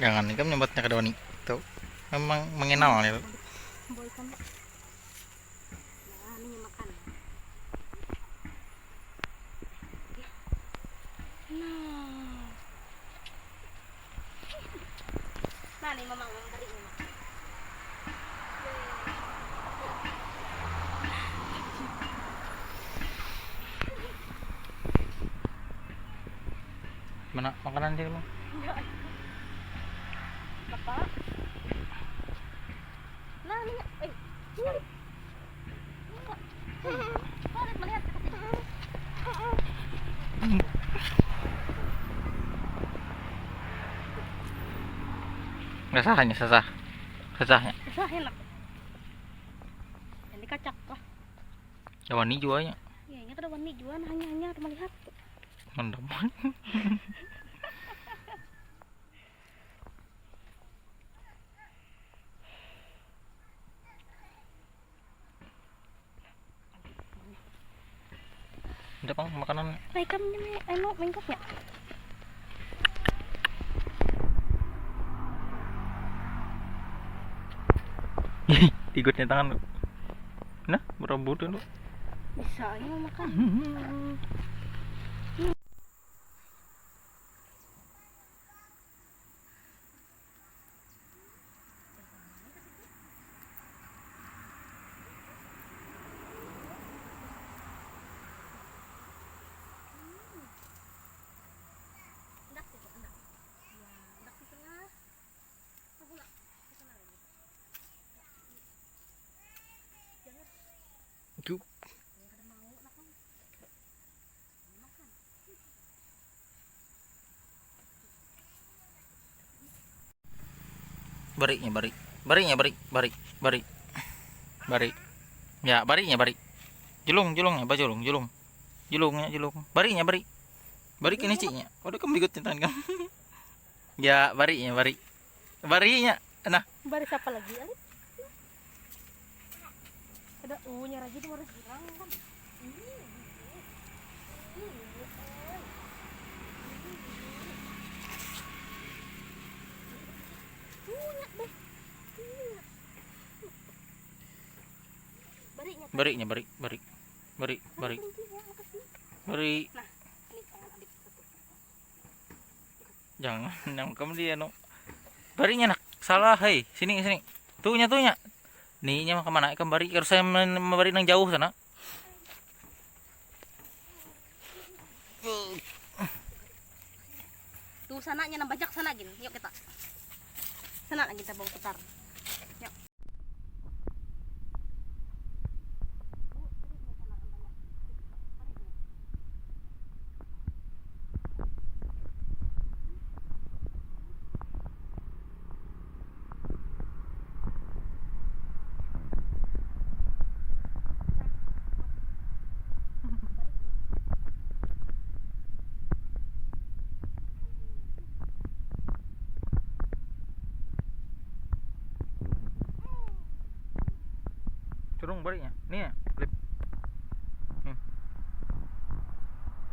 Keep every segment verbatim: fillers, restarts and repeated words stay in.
Jangan ikam nyambatnya kada wani. Tuh. Memang mengenal ya. Nah, ini makan. Nah. Nah, nih, Mamang, Mamang, tarik, Mamang. Mana makanan dia, Mang? Iya. Bapak. Nah, ini, eh, ini. Nggak sah, hanya sesah. Sesahnya. Sesah enak. Yang dikacak lah. Ya wani jualnya. Ya, ini kada wani jual, hanya, hanya melihat. Mantap. Ada pang makanan. Nah, ikan ini anu mengkoknya. Tigutnya tangan. Nah, berabut itu. Bisa aja makan. Itu. Bariknya barik. Bariknya barik, barik, barik. Barik. Ya, bariknya barik. Julung, julung ya, bajulung, julung. Julungnya julung. Bariknya barik. Barik ini ciknya. Waduh, kamu bigot tangan kamu. Ya, bariknya barik. Bariknya. Nah. Baris apa lagi, Alif? Ada u-nya lagi tuh, harus bilang kan. Punya deh. Bariknya. Bariknya, barik, barik. Barik, barik. Barik. Nah, ini tangan Alif satu. Jangan, nang kam dia, no. Bariknya, nak. Salah, hei. Sini, sini. Tuhnya, tuhnya. Nih, nya mah kemana? Kembali, harus saya men-, memberi nang jauh sana. Tuh, sananya nang banyak sana, gin. Yuk kita. Sana lagi kita bawa putar. Yuk. Curung baliknya. Nih ya, lip. Hmm.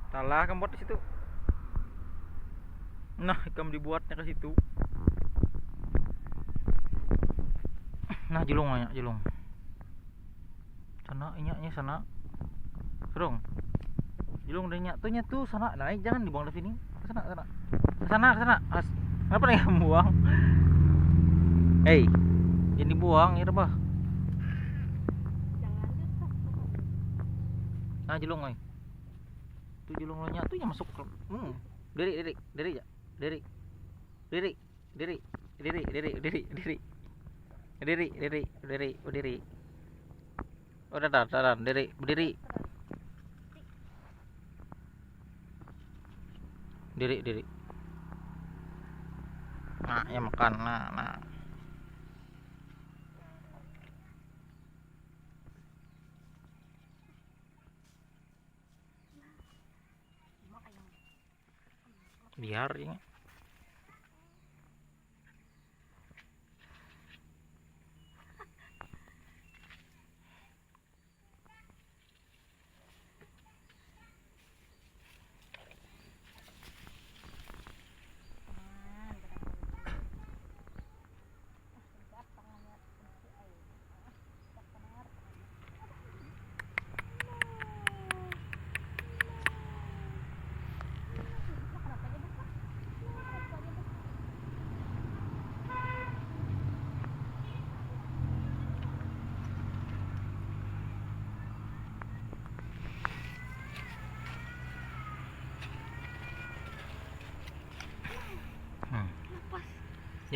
Salah kamu buat di situ. Nah, ikam dibuatnya ke situ. Nah, julung ya, julung. Sana, inya, inya sana. Surung. Julung dah inya. Tuh, nya tuh, sana. Nah, jangan dibuang dari sini. Ke sana, ke sana. Ke sana, ke sana. As, kenapa nih kamu buang? Hei, jangan dibuang, ya, bah. Nah, julung, oi. Tuh, julung lo nya. Tuh, nya masuk. Hmm. Diri, diri, diri, ya. Diri. Diri. Diri, diri, diri, diri, diri. Diri, diri, diri, berdiri. Udah, dah, dah, dah, diri, berdiri. Diri, diri. Nah, ya makan, nah, nah. Biar ini.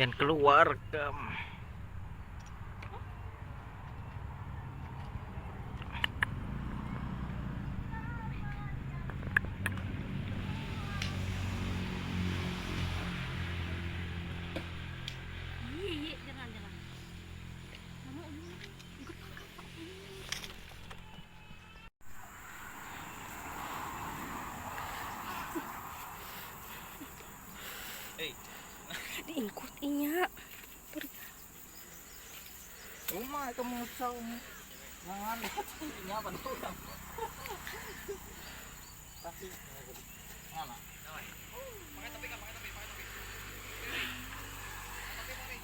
Dan keluar kam. Diingkut inya. Uma kamu cau. Jangan lihat inya apa tuh. Tapi ngana. Pakai topi kan, pakai topi, pakai topi. Pakai topi,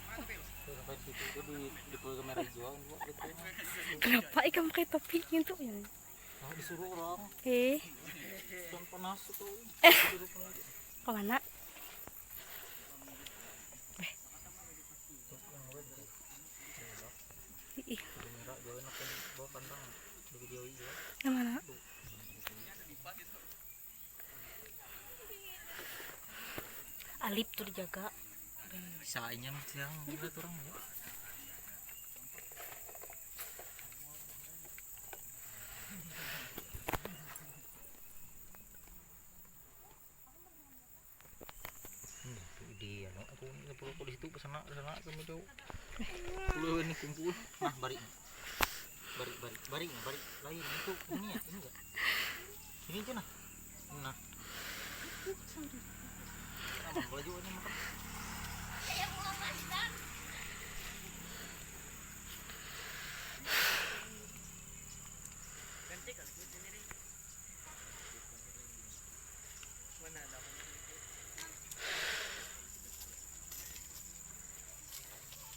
pakai topi. Sampai situ itu di di kamera jual. Kenapa ikam pakai topi gitu ya? Nah, disuruh orang. Eh, Kan panas itu. Kemana? Ih, Kamera jual enak kan bawa kantang di video itu. Yang mana? Alip tuh dijaga. Sainya mah siang juga orang ya. Hmm, di anu aku sepuluh aku di situ ke sana ke sana kamu jauh. Sepuluh ini kumpul. Nah, bari. Bari bari bari bari lain itu ini ya, ini ya. Ini aja nah. Nah. Aman kalau juga ini makan.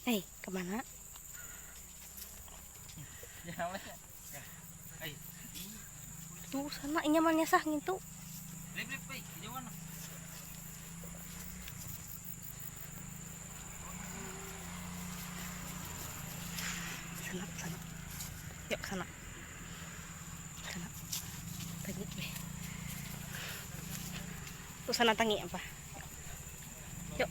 Eh, kemana? Tuh sana inya manyasah ngintu. Sana, sana. Yuk sana. Sana. Tangi. Tuh sana tangi apa? Yuk.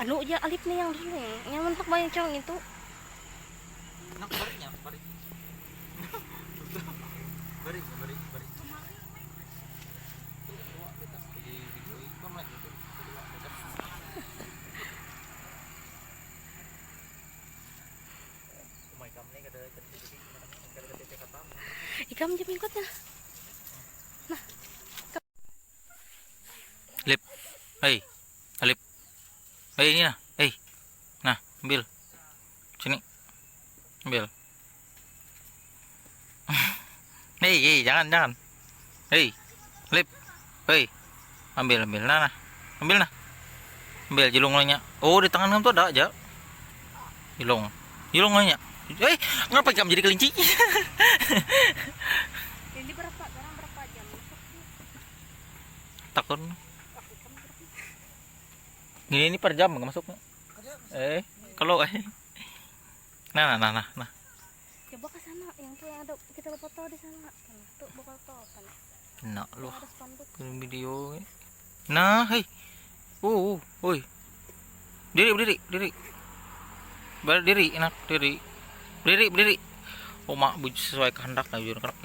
Anu ja alip nih yang dulu nih. Nyaman tak banyak cewek itu. Nak bari nya, bari. Bari, bari, bari. Kedua kita di video itu kan lagi itu. Kedua kita. Umai kam nih kada jadi kada jadi kata. Ikam jam ikutnya. Lip. Hei. Alip. Hei ini nah. Hei. Nah, ambil. Sini. Ambil. Hei, hei, jangan, jangan. Hei. Lip. Hei. Ambil, ambil. Nah, nah. Ambil nah. Ambil julung lainnya. Oh, di tangan kamu tuh ada aja. Julung. Julung lainnya. Eh, ngapa kamu jadi kelinci? Ini berapa? Sekarang berapa jam? Takon. Ini ini per jam masuknya. Eh, kalau eh. Nah, nah, nah, nah, nah. Coba ke sana, yang tuh yang ada kita foto di sana. Sana tuh foto sana. Enak lu. Ada spanduk. Kirim video. Nah, hei. Uh, uh, woi. Diri, berdiri, diri. Berdiri, enak, diri. Berdiri, berdiri. Oh, mak, bu- sesuai kehendak lah, jujur, kerak.